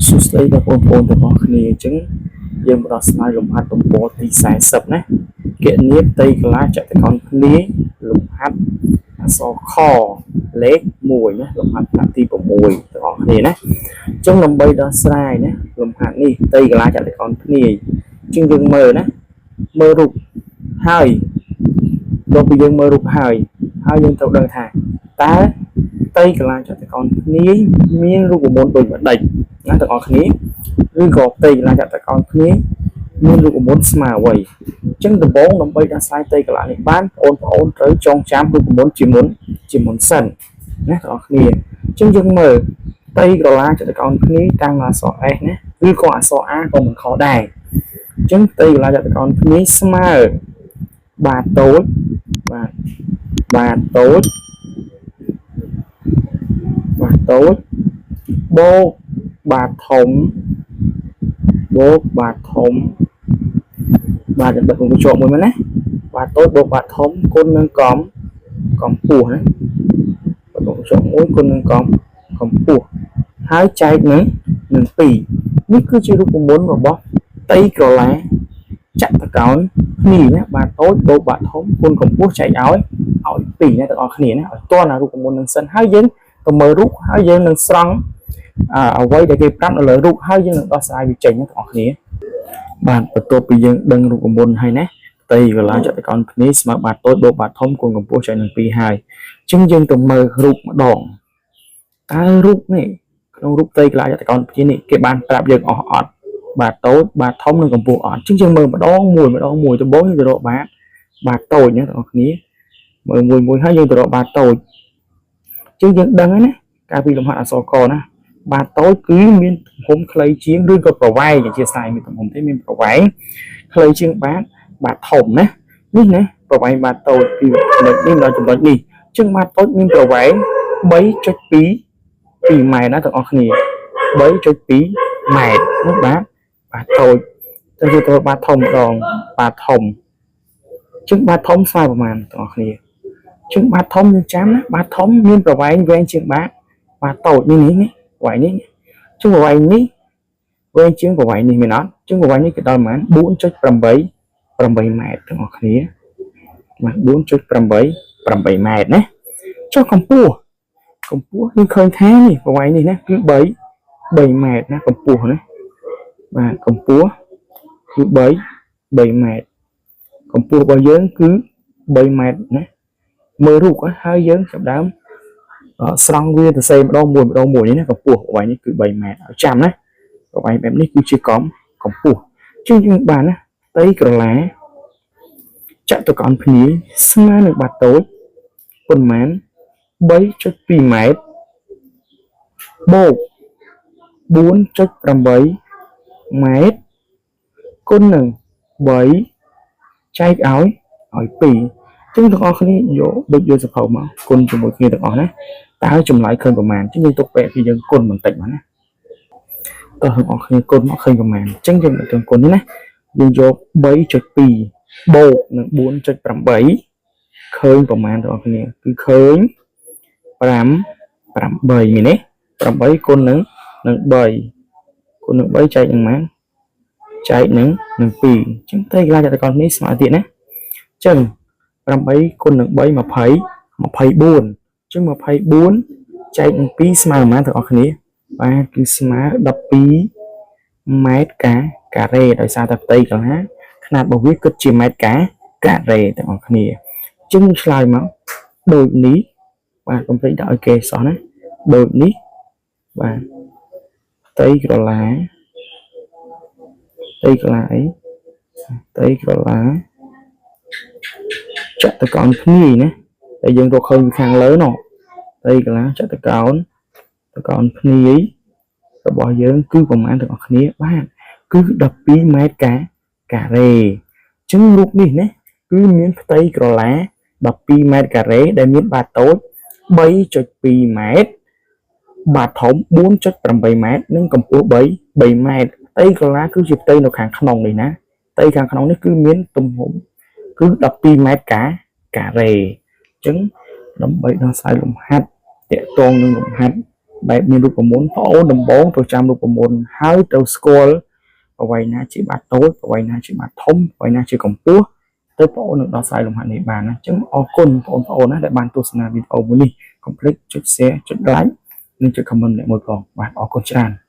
សួស្តីដល់បងប្អូនទាំងអស់គ្នាអញ្ចឹងយើងមកដល់ស្លាយលំហាត់ទំព័រទី40ណាគណនាផ្ទៃកលាចតុកោណភ្នាយលំហាត់អក្សរខលេខ1ណាលំហាត់ថ្នាក់ទី6ទាំងអស់គ្នាណាអញ្ចឹងដើម្បីដោះស្រាយណាលំហាត់នេះផ្ទៃកលាចតុកោណភ្នាយអញ្ចឹងយើងមើលណាមើលរូបហើយដល់ពេលយើងមើលរូបហើយហើយយើងត្រូវដឹងថាតើផ្ទៃកលាចតុកោណភ្នាយមានរូបមន្តដូចម្ដេចណាទាំងអស់គ្នាឬក៏ផ្ទៃកលាចតុកោណភ្នាយមានរូបមន្តស្មើអ្វីអញ្ចឹងដំបូងដើម្បីដោះស្រាយផ្ទៃកលានេះបានបងប្អូនត្រូវចងចាំរូបមន្តជាមុនសិនណាទាំងអស់គ្នាអញ្ចឹងយើងមើលផ្ទៃក្រឡាចតុកោណភ្នាយតាំងអក្សរ S ណាឬក៏អក្សរ A ក៏មិនខុសដែរអញ្ចឹងផ្ទៃក្រឡាចតុកោណភ្នាយស្មើបាតតូចបាទបាតតូចបាតតូចបូកបាតធំបូកបាតធំបាទបិទវង់ក្រចកមួយមកណាបាតតូចបូកបាតធំគុណនឹងកំកម្ពស់ណាបិទវង់ក្រចកមួយគុណនឹងកំកម្ពស់ហើយចែកនឹង2នេះគឺជារូបមន្តរបស់ផ្ទៃក្រឡាចតុកោណភ្នាយណាបាតតូចបូកបាតធំគុណកម្ពស់ចែកឲ្យ2ណាទាំងអស់គ្នាណាឲ្យតន់អារូបមន្តនឹងសិនហើយយើងទៅមើលរូបហើយយើងនឹងស្រង់អ្វីដែលគេប្រាប់នៅលើរូបហើយយើងនឹងដោះស្រាយវាចេញណាទាំងអស់គ្នាបាទបន្ទាប់ពីយើងដឹងរូបមន្តហើយណាផ្ទៃក្រឡាចតុកោណភ្នាយស្មើបាតតូចបូកបាតធំគុណកម្ពស់ចែកនឹង2ហើយអញ្ចឹងយើងទៅមើលរូបម្ដងតើរូបនេះក្នុងរូបផ្ទៃក្រឡាចតុកោណភ្នាយនេះគេបានប្រាប់យើងអស់អត់បាតតូចបាតធំនិងកម្ពស់អត់អញ្ចឹងយើងមើលម្ដងមួយម្ដងមួយដំបូងយើងទៅរកបាតបាតតូចណាទាំងអស់គ្នាមើលមួយមួយហើយយើងទៅរកបាតតូចអញ្ចឹងយើងដឹងហើយណាកាលពីលំហាត់អក្សរកណាបាតតូចគឺមានទំហំខ្លីជាងឬក៏ប្រវែងអធិស្ឋានមានទំហំទេមានប្រវែងខ្លីជាងបាតបាតធំណានេះណាប្រវែងបាតតូចពីចំណុចនេះដល់ចំណុចនេះអញ្ចឹងបាតតូចមានប្រវែង3.2 2ម៉ែត្រណាទាំងអស់គ្នា3.2ម៉ែត្រនោះបាទបាតតូចទៅគឺទៅបាតធំម្ដងបាតធំអញ្ចឹងបាតធំស្មើប្រមាណទាំងអស់គ្នាអញ្ចឹងបាតធំយើងចាំណាបាតធំមានប្រវែងវែងជាងបាតបាតតូចនេះនេះប្រវែងនេះអញ្ចឹងប្រវែងនេះវែងជាងប្រវែងនេះមែនអត់អញ្ចឹងប្រវែងនេះគឺដល់ប្រមាណ4.8 8ម៉ែត្រទាំងអស់គ្នាបាទ4.8 8ម៉ែត្រណាចុះកម្ពស់កម្ពស់យើងឃើញថានេះប្រវែងនេះណាគឺ3 3ម៉ែត្រណាកម្ពស់ណាបាទកម្ពស់គឺ3 3ម៉ែត្រកម្ពស់របស់យើងគឺ3ម៉ែត្រណាមើលរូបហើយយើងចាប់ដើមស្រង់វាទៅសេម្ដងមួយម្ដងមួយនេះណាកម្ពស់ប្រវែងនេះគឺ3ម៉ែត្រឲ្យចាំណាប្រវែងបែបនេះគឺជាកំកម្ពស់ជាងយើងបានណាផ្ទៃក្រឡាចតុកោណភ្នាយស្មើនឹងបាតតូចប៉ុន្មាន3.2ម៉ែត្របូក4.8ម៉ែត្រគុណនឹង3ចែកឲ្យ2ចឹងទាំងអស់គ្នាយកដូចយកសភៅមកគុណជាមួយគ្នាទាំងអស់ណាតើចម្លើយឃើញប្រមាណចឹងយើងទុកពេលពីយើងគុណបន្តិចមកណាតើទាំងអស់គ្នាគុណមកឃើញប្រមាណចឹងយើងមិនទាំងគុណនេះណាយើងយក3.2បូកនឹង4.8ឃើញប្រមាណទាំងអស់គ្នាគឺឃើញ5 8មែនទេ8គុណនឹង3គុណនឹង3ចែកនឹងប៉ុន្មានចែកនឹង2អញ្ចឹងត្រីកលាចតុកោណនេះស្មើទៀតណាអញ្ចឹង8គុណនឹង3 20 24អញ្ចឹង24ចែកនឹង2ស្មើប៉ុន្មានទាំងអស់គ្នាបាទគឺស្មើ12ម៉ែត្រកាការ៉េដោយសារតែផ្ទៃកន្លះខ្នាតរបស់វាគិតជាម៉ែត្រកាការ៉េទាំងអស់គ្នាអញ្ចឹងឆ្លើយមកដូចនេះបាទកុំភ្លេចដាក់ឲ្យគេសោះណាដូចនេះបាទផ្ទៃក្រឡាផ្ទៃក្រឡាអីផ្ទៃក្រឡាចតុកោណភ្នាយណាតែយើងរកឃើញពីខាងលើនោះផ្ទៃក្រឡាចតុកោណតកោណភ្នាយរបស់យើងគឺប្រមាណទាំងអស់គ្នាបាទគឺ12ម៉ែត្រកាការ៉េអញ្ចឹងរូបនេះណាគឺមានផ្ទៃក្រឡា12ម៉ែត្រការ៉េដែលមានបាតតូច3.2ម៉ែត្របាតធំ4.8ម៉ែត្រនិងកម្ពស់3 3ម៉ែត្រផ្ទៃក្រឡាគឺជាផ្ទៃនៅខាងក្នុងនេះណាផ្ទៃខាងក្នុងនេះគឺមានទំហំគឺ12ម៉ែត្រកាការ៉េអញ្ចឹងដើម្បីដោះស្រាយលំហាត់តាក់ទងនឹងលំហាត់ បែបមានរូបមន្តបងអូនដំបូងត្រូវចាំរូបមន្តហើយត្រូវស្គាល់ប្រវែងណាជាបាតតូចប្រវែងណាជាបាតធំប្រវែងណាជាកម្ពស់ទៅបងអូននឹងដោះស្រាយលំហាត់នេះបានណាអញ្ចឹងអរគុណបងប្អូនណាដែលបានទស្សនាវីដេអូមួយនេះកុំភ្លេចចុច share ចុច like និងចុច comment ម្នាក់មួយផងបាទអរគុណច្រើន។